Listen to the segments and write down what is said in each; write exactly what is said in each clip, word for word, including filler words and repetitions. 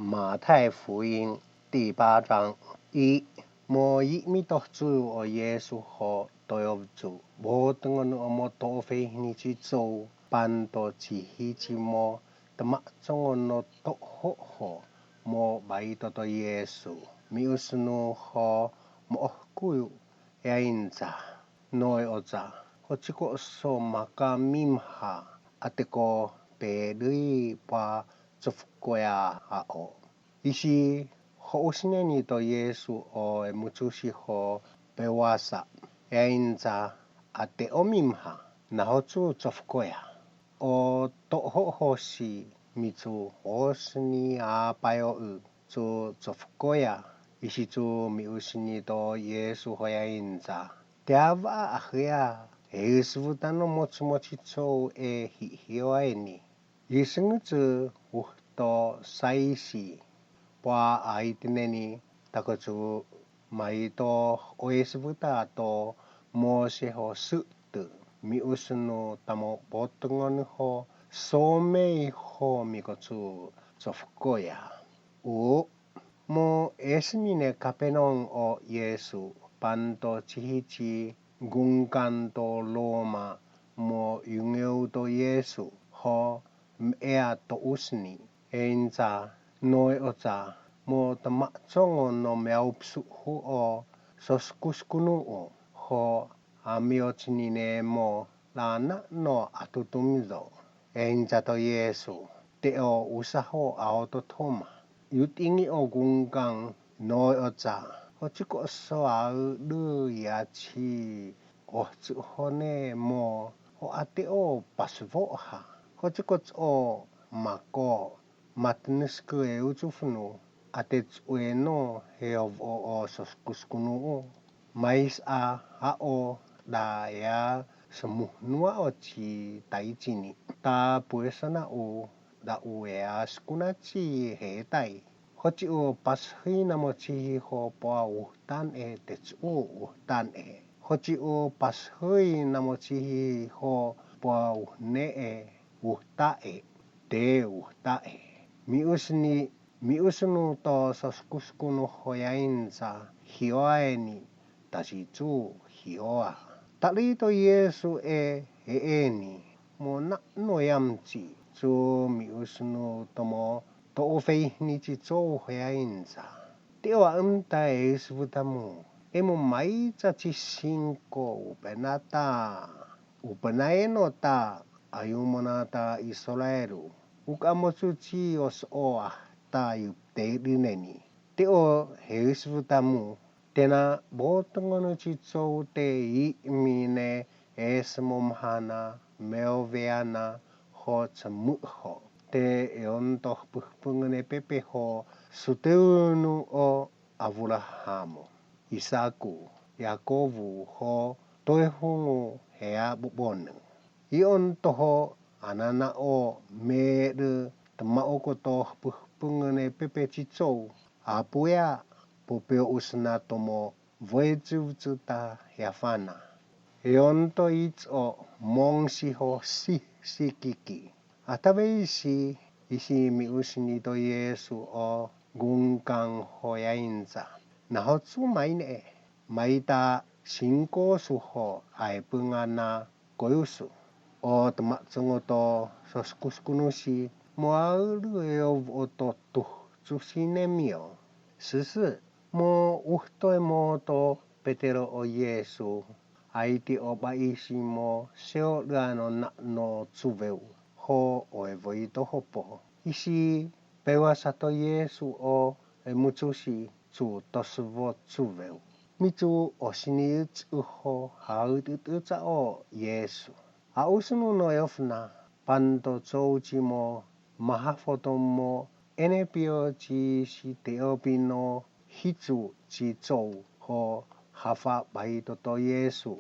马太福音第八章。 I, mo i mitochu o Yêsu håfa toyovchu, botngon nu åmot to'o feihnichi chou, pan to chihichi mo tamachongo no to'hoho mo bai to'to Yêsu. Mi'usun nu håfa mohkoyu' i ain ya, noe oya, hochiko so makamimha, ateko pedei pa chofkoya hao. I si ho'usneni to Yêsu o emuchusi håfa peuasa, i ain ya, ate'omimha, na hochu chofkoya. O to'hoho si michu hosni apayo u chu chofkoya. I si chu mi'usni to Yêsu håfa ain ya, ti ha' va ahi'a, e husfotano mochomochi chou e hihio'ani. I sangåni yu' hu to saisi, pua ai tineni takochu mai to oesfota to mose ho sutu, mi'usun nu tamo botngon nu ho somei ho mikochu chofkoya. U, mo esi mine' Kapenåum o Yêsu, pan to chihichi gungkan to loma' mo yungeu to Yêsu, ho me'a to usni, i ain ya, noe oya, mo tamachongo no meaupsu hu o soskuskunu-hu, ho amiochini ne mo lana' no atutumyo. I ain ya to Yêsu, ti u usa ho aototoma. Yu' tingi' o gungkan, noe oya, hochiko so audui achi ochu hone mo o ate'o pasfoha. Hochiko so mako, matnesku e uchufnu, atechu'e no he ovo'o soskuskunu-hu. Maisa hao da ea sumuhnu hao chi taichini', ta puesana u da u ea skunachi hetai. Hochi u pashui na mochihi ho pua uhtan e techu-hu uhtan e. Hochi u pashui na mochihi ho pua uhne e uhta'e te uhta'e. Mi'usni, mi'usun nu to soskuskunu håfa ain ya, hio'ani, ta si chu hio'a. Ta'lo to Yêsu e he'eni, mo na'an nu i amchi, chu mi'usun nu tamo to'o feihnichi chou håfa ain ya. Ti u åmta e husfota-mu, e mo maicha chi singko u penata, u penae no ta ayumonata i solaeru, u ka'amochuchi o so'o ahta i uttedineni. Ti u husfota-mu, ti na botngon nu chi chou ti i mine' esi mohana, meoveana, ho chamuho. Ti eon to puhpungon i pepe ho sotünu o Aburaham, Isaku, Yakobu, ho tohehong-hu i a'a bobonu. Eon to ho anana' o me'lu tama'uko to puhpungon i pepe chi chou, apuya, popio usna tomo voechuchu ta i afana. Eon to icho' mongsi ho sihsikiki. Atan bai si, i si mi'usni to Yêsu o gungkan håfa ain ya. Na hochu maine', maita singko suho ai pungana koyusu. O tamachongo to soskuskunu si, mo auru e ovo'o to tuchu si nemio. Susu, mo uhtoi mo to Petero o Yêsu, ai ti u baisi mo seo'lu na na'an chuveu, ho oevoito hopo. I si peuasa to Yêsu o emuchusi chu tosfo chuveu. Michu osini uchu ho ha ututucha o Yêsu. A'usun nu nu i ofna, pan to chouchi mo mahafoton mo enepio chi si te'opi no hichu chi chou ho ha fabai to'to Yêsu.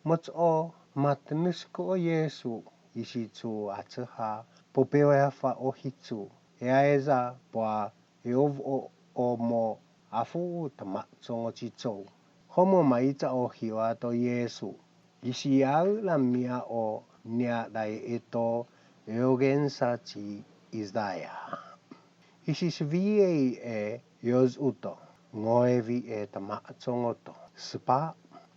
Mocho matnusku o Yêsu, i si chu achøha, popio eha fa o hichu, e aeya pua e ovo'o mo afu tamachongo chi chou. Homo maicha o hio'a to Yêsu, i si aulamiha o ni'adaeto e ogensa chi Isaya. I si sivi'i i e, i os uto, ngo'evi i e ta ma'chongoto. Sipa,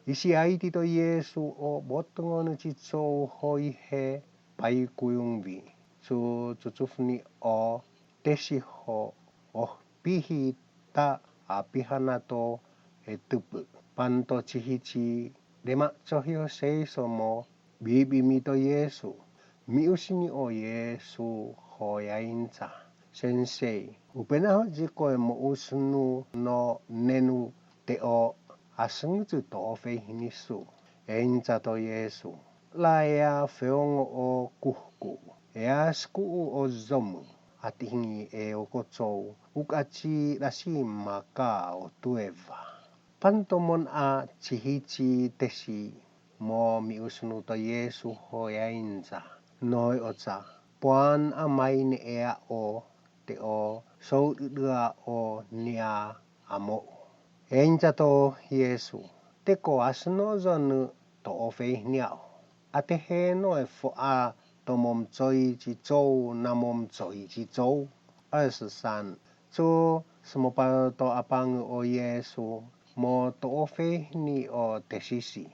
i si aiti to Yiesu o bottongo nu chi chou ho ihe pai kuyungbi, chu chuchufni o tesi ho, o pihi ta apihana to e tupu. Pan to chihichi, demacho'gue seiso mo bibi mi to Yiesu. Miusini o Yiesu ho yainsa. Sensei, upena ho yiko e mo'us nu no nenu te'o, asengguchu to'o feihini yu'. Yainsa to Yiesu. Lao eya feongo o kuhku. Eya sku'u o yomu. Atihi e okochou. Uka'achi lasi maka o tueva. Pan to mon a chihichi tesi mo miusinu to Yiesu ho yainsa. Noe ocha, puan a maine eya o te'o, soududua o ni a mo'u. Yainsa to Yiesu, teko asno yonu to'o feihini hao. Atehe no e fo'a to momchoi chi chou na momchoi chi chou. Asu san, chu sumåpao to apangu o Yiesu, mo to'o feihini o tesisi.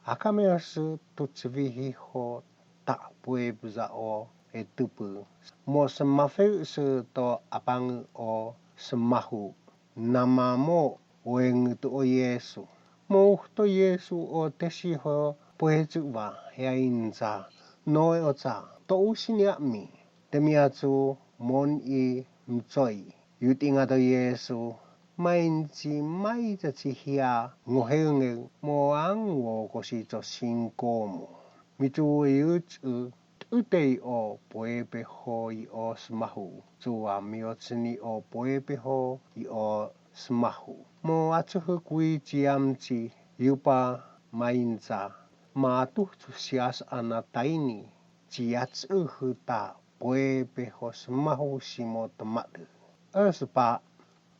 Aka meosu tu chivihi ho ta puepu ya o e tupu. Mo sumafe'su to apangu o sumahu. Namamo'engutu o Yiesu. Mo uhto Yiesu o tesi ho puechu va, yainsa. Noe ocha, to'u sini'ami. Temiachu mon i mchoi. Yu' tinga' to Yiesu, main chi mai cha chi hia ngoheunge mo ang wo kosi cho sin komo. Michu i uchu, tu'ute i o puepe ho i o sumahu, chu amiochini o puepe ho i o sumahu. Mo achuhu kui chi amchi, yupa main cha, ma atuhu sias ana taini, chi achuhu ta puepe ho sumahu simo ta madu. Asu pa,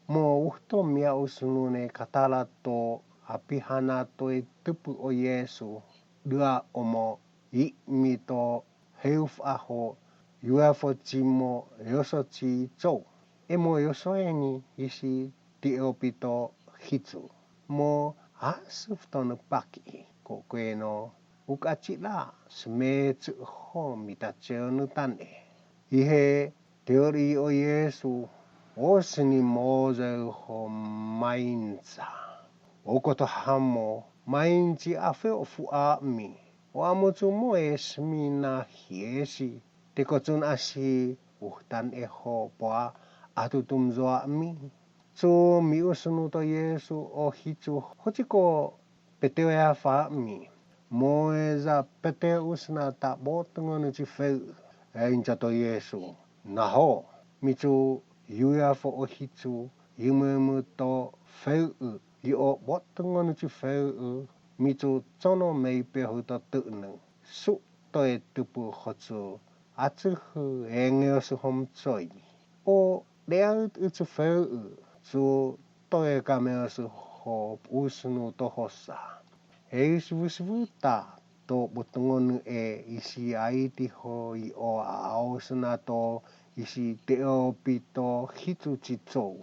mo uhto miausunu ne katala to apihana to e tupu o Yiesu, dua omo i mi to heuf aho, yuefo chimo yoso chi chou. Emo yoso eni i si Teopito hichu. Mo asuf to nu paki, kokueno, uka'achi la, sumechu ho mitacheo nu tane. Ihe, teori o Yiesu, o sinimoya ho main cha. O koto hamo, main chi afeofu'ami. O amochu mo e simi na hiesi. Tekochun asi, uhtane ho pua, atutumyo'ami. Chu miusunu to Yiesu o hichu, hochiko peteo eya fa'mi. Mo eya peteo usna ta bottongo nu chi feu'u. Yainsa to Yiesu. Naho. Michu yuefo o hichu, yumumu to feu'u. I o bottongo nu chi feu'u. Michu chono meipehu to tu'unu. Su' to e tupu hochu. Achuhu engeosu homchoi. O de'ut uchu feu'u, chu to e kameosu ho pu'usu nu to hosa. E usubusubu ta to bottongo nu e i si aiti ho i o aosna to i si Teopito hichu chi chou.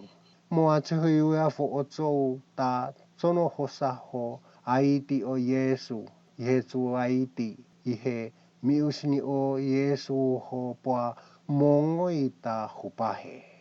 Mo achuhu i uefo o chou ta chono hosa ho aiti o Yiesu, ihe chu aiti, ihe miusini o Yiesu ho pua mongo i ta hupahe.